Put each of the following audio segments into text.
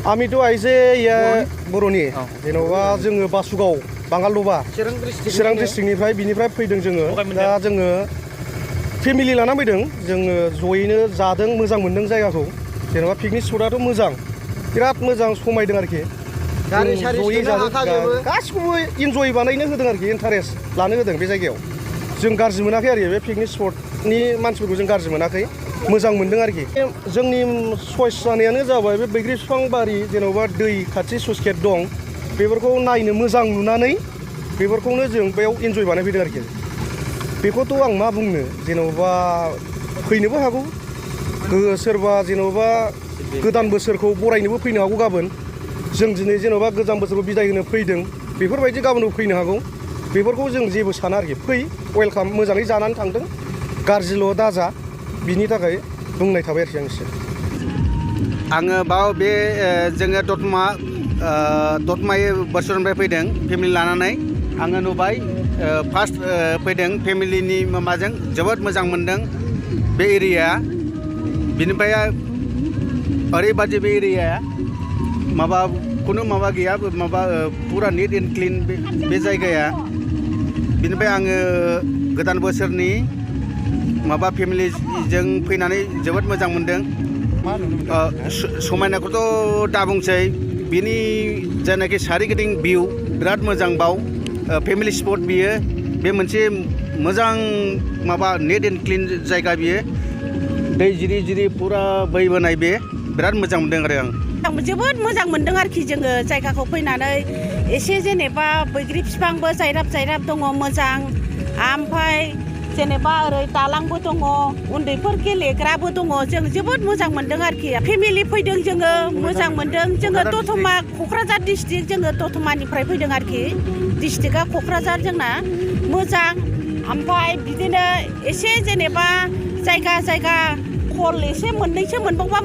आमिथ' आइजे बर'नि जेन'बा जोङो बासुगाव बांगालदबा चिरां डिस्ट्रिक्टनिफ्राय बिनिफ्राय फैदों जोङो दा जोङो फेमिलि लाना फैदों जोङो जयैनो जादों मोजां मोनदों जायगाखौ जेन'बा पिकनिक स्पटआथ' मोजां बिराद मोजां समायदों आरोखि जयै जादों गासिखौबो इन्जय बानायनो होदों आरोखि इन्टारेस्ट लानो होदों बे जायगायाव जों गाज्रि मोनाखै आरो बे पिकनिक स्पटनि मानसिफोरखौ जों गाज्रि मोनाखै मोजां मोनदों आरोखि जोंनि चइस जानायानो जाबाय बे बैग्रि बिफां बारि जेन'बा दै खाथि स्लुइस गेट दं बेफोरखौ नायनो मोजां नुनानै बेफोरखौनो जों बेयाव इन्जय बानायफैदों आरोखि बेखौथ' आं मा बुंनो जेन'बा फैनोबो हागौ सोरबा जेन'बा गोदान बोसोरखौ बरायनोबो फैनो हागौ गाबोन जों दिनै जेन'बा गोजाम बोसोरखौ बिदाय होनो फैदों बेफोरबायदि गाबोनबो फैनो हागौ बेफोरखौ जों जेबो साना आरोखि फै वेलकाम मोजाङै जानानै थांदों गाज्रिल' दाजा बिनि थाखाय बुंनाय थाबाय आरोखि आङो बाव बे जोङो दतमायै बोसोरनिफ्राय फैदों फेमिलि लानानै आङो नुबाय फार्स्ट फैदों फेमिलिनि माबाजों जोबोद मोजां मोनदों बे एरिया बिनिफ्राय ओरैबादि बे एरियाया माबा खुनु माबा गैया माबा पुरा निट एन्ड क्लिन बे जायगाया बिनिफ्राय आङो गोदान बोसोरनि माबा फेमिलिजों फैनानै जोबोद मोजां मोनदों समायनाखौथ' दा बुंसै बिनि जायनाखि सारिगिदिं भिउ बिराद मोजां बाव फेमिलि स्पट बियो बे मोनसे मोजां माबा नेट एन्ड क्लिन जायगा बियो दै जिरि जिरि पुरा बोहैबोनाय बे बिराद मोजां मोनदों आरो आं जोबोद मोजां मोनदों आरोखि जोङो जायगाखौ फैनानै एसे जेनेबा बैग्रि बिफांबो जायराब दङ मोजां ओमफ्राय जेनेबा ओरै दालांबो दङ उन्दैफोर गेलेग्राबो दङ जों जोबोद मोजां मोनदों आरोखि फेमिलि फैदों जोङो मोजां मोनदों जोङो दतमा क'क्राझार डिस्ट्रिक्ट जोङो दतमानिफ्राय फैदों आरोखि डिस्ट्रिक्टआ क'क्राझार जोंना मोजां ओमफ्राय बिदिनो एसे जेनेबा जायगा खल एसे मोननैसो मोनबावबा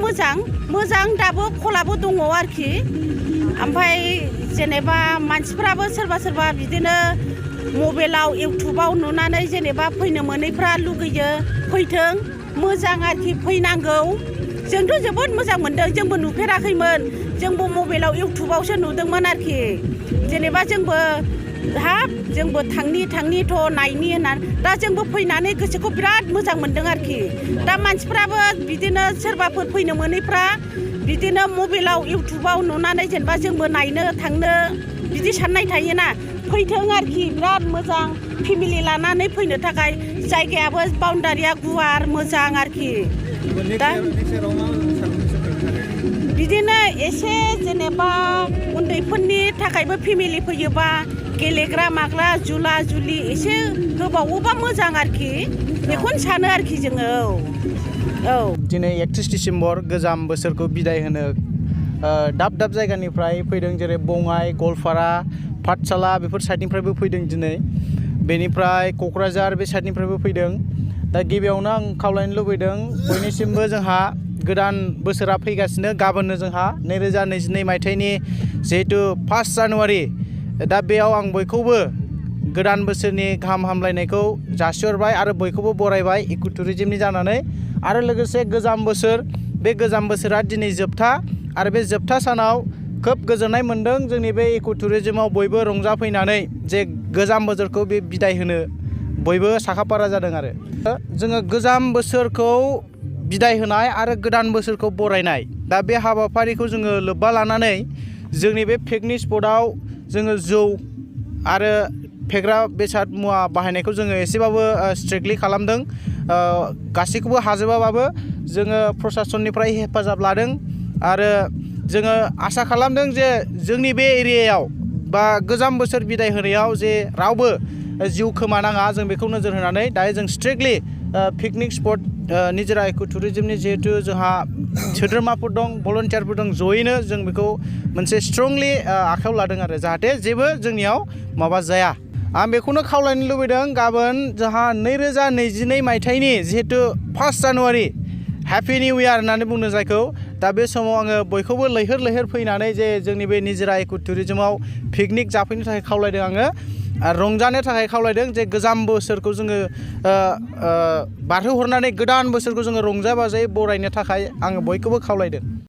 मोजां दाबो खलाबो दङ आरोखि ओमफ्राय जेनेबा मानसिफ्राबो सोरबा बिदिनो मबाइलाव इउटुबाव नुनानै जेनेबा फैनो मोनैफ्रा लुगैयो फैथों मोजां आरोखि फैनांगौ जोंथ' जोबोद मोजां मोनदों जोंबो नुफेराखैमोन जोंबो मबाइलाव इउटुबावसो नुदोंमोन आरोखि जेनेबा जोंबो थांनिथ' नायनि होननानै दा जोंबो फैनानै गोसोखौ बिराद मोजां मोनदों आरोखि दा मानसिफ्राबो बिदिनो सोरबाफोर फैनो मोनैफ्रा बिदिनो मबाइलाव इउटुबाव नुनानै जेनेबा जोंबो नायनो थांनो बिदि साननाय थायोना फैथों आरोखि बिराद मोजां फेमिलि लानानै फैनो थाखाय जायगायाबो बाउन्डारिया गुवार मोजां आरोखि दा बिदिनो एसे जेनेबा उन्दैफोरनि थाखायबो फेमिलि फैयोबा गेलेग्रा माग्रा जुला जुलि एसे होबावोबा मोजां आरोखि बेखौनो सानो आरोखि जोङो औ दिनै 31 डिसेम्बर गोजाम बोसोरखौ बिदाय होनो दाब जायगानिफ्राय फैदों जेरै बङाइ गवालपारा पाठशाला बेफोर साइडनिफ्रायबो फैदों दिनै बेनिफ्राय क'क्राझार बे साइडनिफ्रायबो फैदों दा गिबियावनो आं खावलायनो लुबैदों बयनिसिमबो जोंहा गोदान बोसोरा फैगासिनो गाबोननो जोंहा 2022 मायथाइनि जिहेतु 1 जानुवारि दा बेयाव आं बयखौबो गोदान बोसोरनि गाहाम हामलायनायखौ जासिहरबाय आरो बयखौबो बरायबाय इक' टुरिजमनि जानानै आरो लोगोसे गोजाम बोसोर बे गोजाम बोसोरा दिनै जोबथा आरो बे जोबथा सानाव खोब गोजोननाय मोन्दों जोंनि बे इक' टुरिजमाव बयबो रंजाफैनानै जे गोजाम बोसोरखौ बे बिदाय होनो बयबो साखाफारा जादों आरो जोङो गोजाम बोसोरखौ बिदाय होनाय आरो गोदान बोसोरखौ बरायनाय दा बे हाबाफारिखौ जोङो लोब्बा लानानै जोंनि बे पिकनिक स्पटआव जोङो जौ आरो फेग्रा बेसाद मुवा बाहायनायखौ जोङो एसेबाबो स्ट्रिक्टलि खालामदों गासैखौबो हाजोबाबाबो जोङो प्रसासननिफ्राय हेफाजाब लादों आरो जोङो आसा खालामदों जे जोंनि बे एरियायाव बा गोजाम बोसोर बिदाय होनायाव जे रावबो जिउ खोमानाङा जों बेखौ नोजोर होनानै दायो जों स्ट्रिक्टलि पिकनिक स्पट निजोरा इक' टुरिजमनि जिहेतु जोंहा सोद्रोमाफोर दं भलन्टियारफोर दं जयैनो जों बेखौ मोनसे स्ट्रंलि आखायाव लादों आरो जाहाथे जेबो जोंनियाव माबा जाया आं बेखौनो खावलायनो लुबैदों गाबोन जोंहा 2022 मायथाइनि जिहेतु 1 जानुवारि हेपि निउ इयार होननानै बुंदों जायखौ दा बे समाव आङो बयखौबो लैहोर फैनानै जे जोंनि बे निजोरा इक' टुरिजमाव पिकनिक जाफैनो थाखाय खावलायदों आङो रंजानो थाखाय खावलायदों जे गोजाम बोसोरखौ जोङो बारहोहरनानै गोदान बोसोरखौ जोङो रंजा बाजायै बरायनो थाखाय आङो बयखौबो खावलायदों।